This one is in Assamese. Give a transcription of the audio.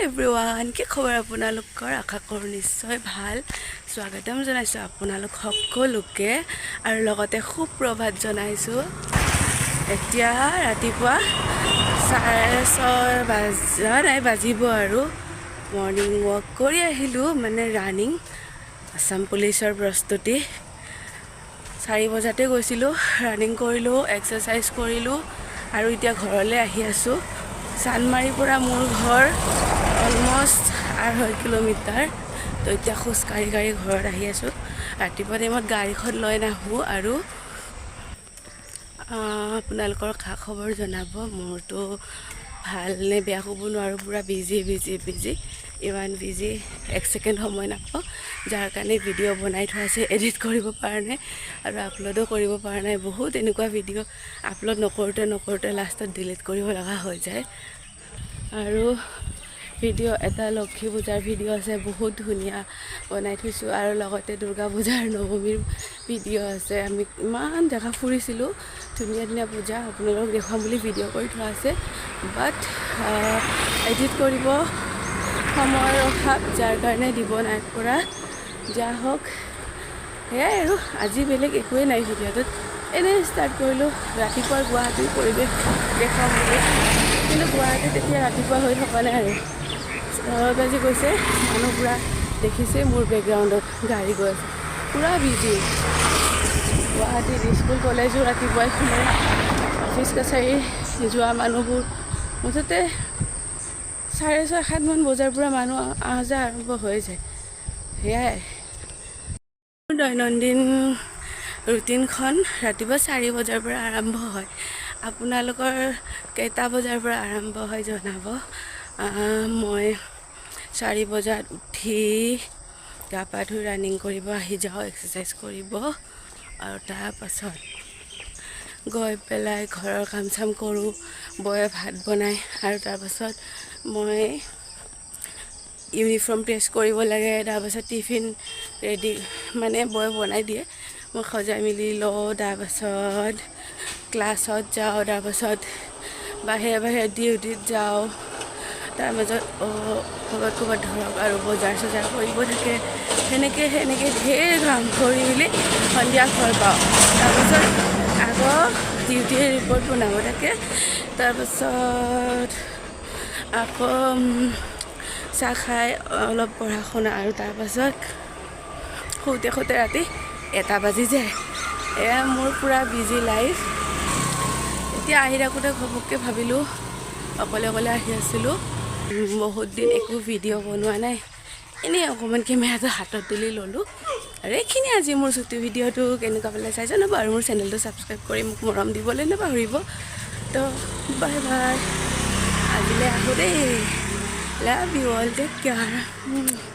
এভৰিৱান, কি খবৰ আপোনালোকৰ? আশা কৰোঁ নিশ্চয় ভাল। স্বাগতম জনাইছোঁ আপোনালোক সকলোকে আৰু লগতে সুপ্ৰভাত জনাইছোঁ। এতিয়া ৰাতিপুৱা 6:30 বাজা নাই, বাজিব আৰু। মৰ্ণিং ৱাক কৰি আহিলোঁ, মানে ৰানিং, আছাম পুলিচৰ প্ৰস্তুতি। 4 বজাতে গৈছিলোঁ, ৰানিং কৰিলোঁ, এক্সাৰচাইজ কৰিলোঁ আৰু এতিয়া ঘৰলৈ আহি আছোঁ। চানমাৰীৰ পৰা মোৰ ঘৰ অলমষ্ট 2.5 কিলোমিটাৰ। তো এতিয়া খোজ কাঢ়ি কাঢ়ি ঘৰত আহি আছোঁ। ৰাতিপুৱা টাইমত গাড়ীখন লৈ নাহোঁ। আৰু আপোনালোকৰ খা খবৰ জনাব। মোৰতো ভাল নে বেয়া ক'ব নোৱাৰোঁ। পূৰা বিজি, বিজি, বিজি, ইমান বিজি, এক ছেকেণ্ড সময় নাপাওঁ, যাৰ কাৰণে ভিডিঅ' বনাই থোৱা আছে, এডিট কৰিব পৰা নাই আৰু আপলোডো কৰিব পৰা নাই। বহুত এনেকুৱা ভিডিঅ' আপলোড নকৰোঁতে নকৰোঁতে লাষ্টত ডিলিট কৰিব লগা হৈ যায়। আৰু ভিডিঅ' এটা লক্ষী পূজাৰ ভিডিঅ' আছে, বহুত ধুনীয়া বনাই থৈছোঁ আৰু লগতে দুৰ্গা পূজাৰ নৱমীৰ ভিডিঅ' আছে। আমি ইমান জেগা ফুৰিছিলোঁ, ধুনীয়া ধুনীয়া পূজা আপোনালোকক দেখুৱাম বুলি ভিডিঅ' কৰি থোৱা আছে, বাট এডিট কৰিব সময়ৰ অভাৱ, যাৰ কাৰণে দিব নাই পৰা। যা হওক, সেয়াই আৰু আজি বেলেগ একোৱেই নাই ভিডিঅ'টোত। এনেই ষ্টাৰ্ট কৰিলোঁ ৰাতিপুৱাৰ গুৱাহাটীৰ পৰিৱেশ দেখুৱাম বুলি। কিন্তু গুৱাহাটীত এতিয়া ৰাতিপুৱা হৈ থকা নাই আৰু 6 বাজি গৈছে। মানুহ পূৰা দেখিছে, মোৰ বেকগ্ৰাউণ্ডত গাড়ী গৈ আছে, পূৰা বিজি। গুৱাহাটীত স্কুল কলেজো ৰাতিপুৱাই খোলে, অফিচ কাছাৰী যোৱা মানুহবোৰ। মুঠতে 6:30, 7মান বজাৰ পৰা মানুহ অহা যোৱা আৰম্ভ হৈ যায়। সেয়াই দৈনন্দিন ৰুটিনখন ৰাতিপুৱা 4 বজাৰ পৰা আৰম্ভ হয়। আপোনালোকৰ কেইটা বজাৰ পৰা আৰম্ভ হয় জনাব। মই 4 বজাত উঠি গা পা ধুই ৰানিং কৰিব আহি যাওঁ, এক্সাৰচাইজ কৰিব আৰু তাৰপাছত গৈ পেলাই ঘৰৰ কাম চাম কৰোঁ। বৌয়ে ভাত বনায় আৰু তাৰপাছত মই ইউনিফৰ্ম প্ৰেছ কৰিব লাগে। তাৰপাছত টিফিন ৰেডি, মানে বৌয়ে বনাই দিয়ে, মই সজাই মেলি লওঁ। তাৰপাছত ক্লাছত যাওঁ, তাৰপাছত বাহিৰে বাহিৰে ডিউটিত যাওঁ। তাৰ মাজত ক'ৰবাত ক'ৰবাত ধৰক আৰু বজাৰ চজাৰ কৰিব থাকে। সেনেকৈ সেনেকৈ ঢেৰ কাম কৰি মেলি সন্ধিয়া ঘৰ পাওঁ। তাৰপাছত আকৌ ডিউটিৰ ৰিপৰ্ট বনাব থাকে। তাৰপাছত আকৌ চাহ খাই অলপ পঢ়া শুনা আৰু তাৰপাছত শুওঁতে শুওঁতে ৰাতি 1টা বাজি যায়। এয়া মোৰ পূৰা বিজি লাইফ। এতিয়া আহি থাকোঁতে ঘপককৈ ভাবিলোঁ, অকলে অকলে আহি আছিলোঁ, বহুত দিন একো ভিডিঅ' বনোৱা নাই, এনেই অকণমান কেমেৰাটো হাতত তুলি ল'লোঁ। আৰু এইখিনি আজি মোৰ চুটি ভিডিঅ'টো কেনেকুৱা পালে চাই জনাব আৰু মোৰ চেনেলটো ছাবস্ক্ৰাইব কৰি মোক মৰম দিবলৈ নাপাহৰিব। তো বাই বাই, আজিলৈ আহোঁ দেই। Love you all, take care.